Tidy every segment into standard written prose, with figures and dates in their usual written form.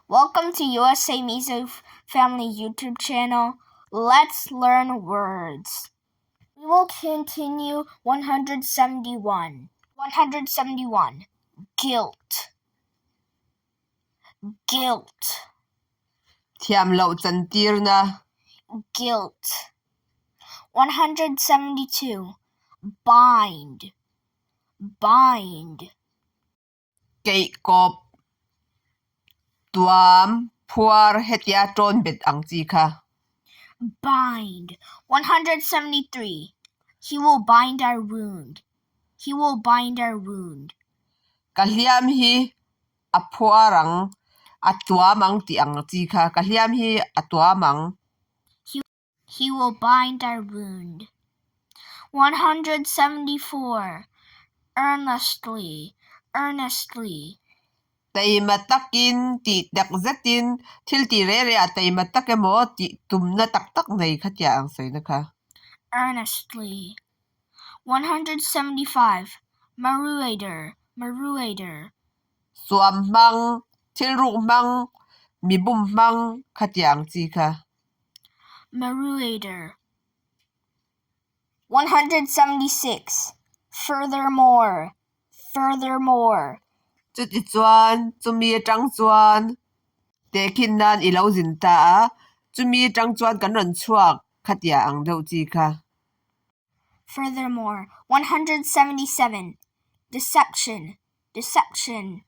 Welcome to USA Mizo Family YouTube channel. Let's learn words. We will continue 171. 171. Guilt. Guilt. Thiam loh chantirna. Guilt. 172. Bind. Bind. Keihkawp, tuam, phuar hetia tawn bet ang chi kha. Bind. 173. He will bind our wound. He will bind our wound. Ka hliam hi a phuar ang, a tuam ang tih ang chi kha. Ka hliam hi a tuam ang. He will bind our wound. 174. Earnestly, earnestly. Taima takin tih tak zetin thil tih reh reh ah taima tak emaw tih tumna tak tak nei kha tia ang sawina kha. Earnestly. 175. Marauder, marauder. Suam hmang, thil ruk hmang, mi bum hmang kha tia ang chi kha. Marauder. 176. Furthermore, furthermore. Chutichuan, chumi atang chuan tehkhin nan i lo zin ta a, chumi atang chuan kan rawn chhuak khatia ang deuh chi kha. Furthermore, 177. Deception, deception.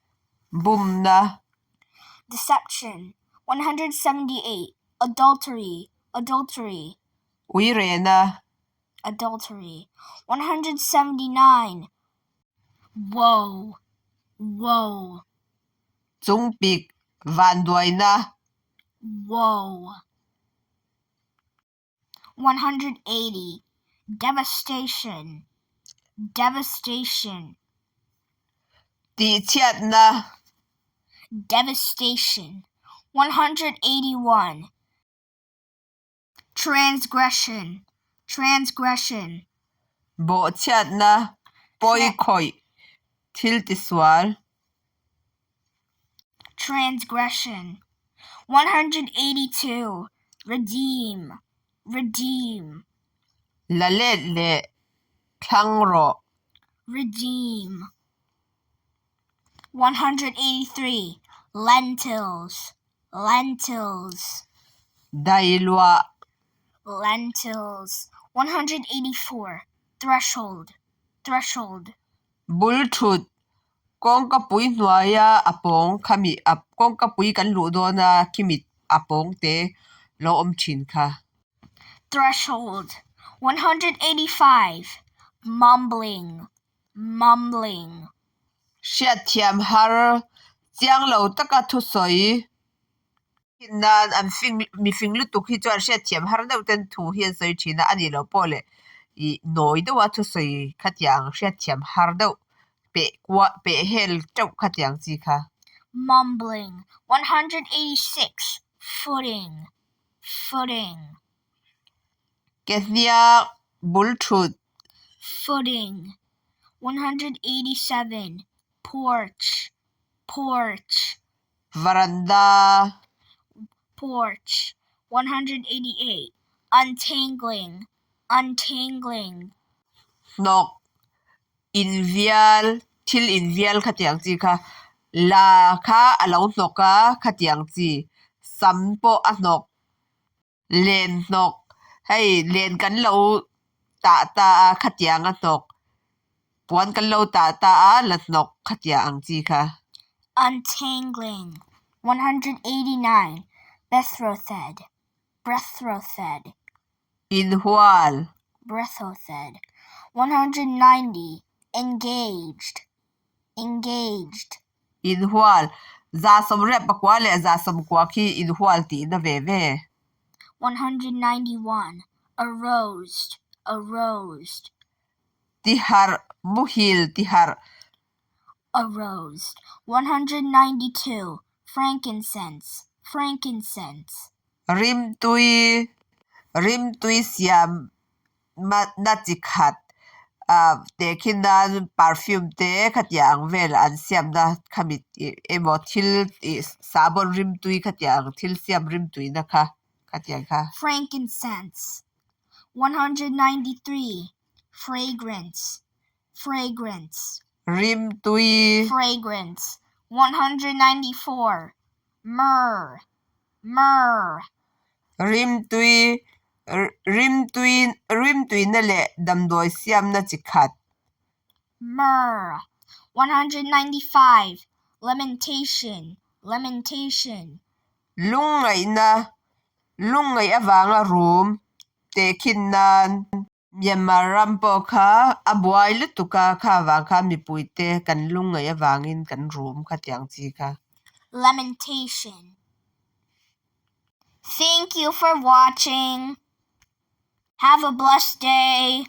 Bumna. Deception. 178. Adultery, adultery. Uirena. Adultery. 179. Woe, woe. Chungpik, vanduaina. Woe. 180. Devastation, devastation. Tihchhiatna. Devastation. 181. Transgression, transgression. Bawhchhiatna, pawi khawih, thil tisual. Transgression. 182. Redeem, redeem. La let leh thlang rawh. Redeem. 183. Lentils, lentils. Dailuah. Lentils. 184. Threshold, threshold. Bulthut, kawngkapui hnuaia a pawng khami a kawngkapui kan luh dawna khimi a pawng te lo awm thin kha. Threshold. 185. Mumbling, mumbling. Hriatthiam har, chiang lo taka thusawi thin nan an fing mifing lutuk hi chuan hriatthiam har deuh ten thu hi an sawi thin a, a nih loh pawh leh ih nawi deuha thusawi khatiang hriatthiam har deuh peh kuah peh hel teuh khatiang chi kha. Mumbling. 186. Footing, footing. Ke hniak, bul thut. Footing. 187. Porch, porch. Varanda. Porch. 188. Untangling, untangling. Hnawk, invial, thil invial khatiang chi kha. La kha a lo hnawk a khatiang chi. Sam pawh a hnawk. Len hnawk, hei len kan lo tah ta a khatiang a hnawk. Puan kan lo tah ta a la hnawk khatiang ang chi kha. Untangling. 189. Betrothed, betrothed. Inhual. Betrothed. 190. Engaged, engaged. Inhual. 184 leh 190 khi inhual tihna ve ve. 191. Aroused, aroused. Tiharh, muhil tiharh. Aroused. 192. Frankincense, frankincense. Rimtui, rimtui siam na chi khat. Ah tehkhin nan perfume te khatiang ang vel an siamna khami emaw thil ih sahbawn rimtui khatiang ang thil siam rimtuina kha khatiang kha. Frankincense 193 Fragrance Fragrance Rimtui. Fragrance 194 Myrrh Myrrh. Rimtui, rimtui, rimtuina leh damdawi siamna chi khat. Myrrh. 195. Lamentation, lamentation. Lungngaihna, lungngaih avanga rum tehkhin nan. Myanmar ram pawh kha a buai lutuk a, kha avang khan mipuite kan lungngaih avangin kan rum khatiang chi kha. Lamentation. Thank you for watching. Have a blessed day.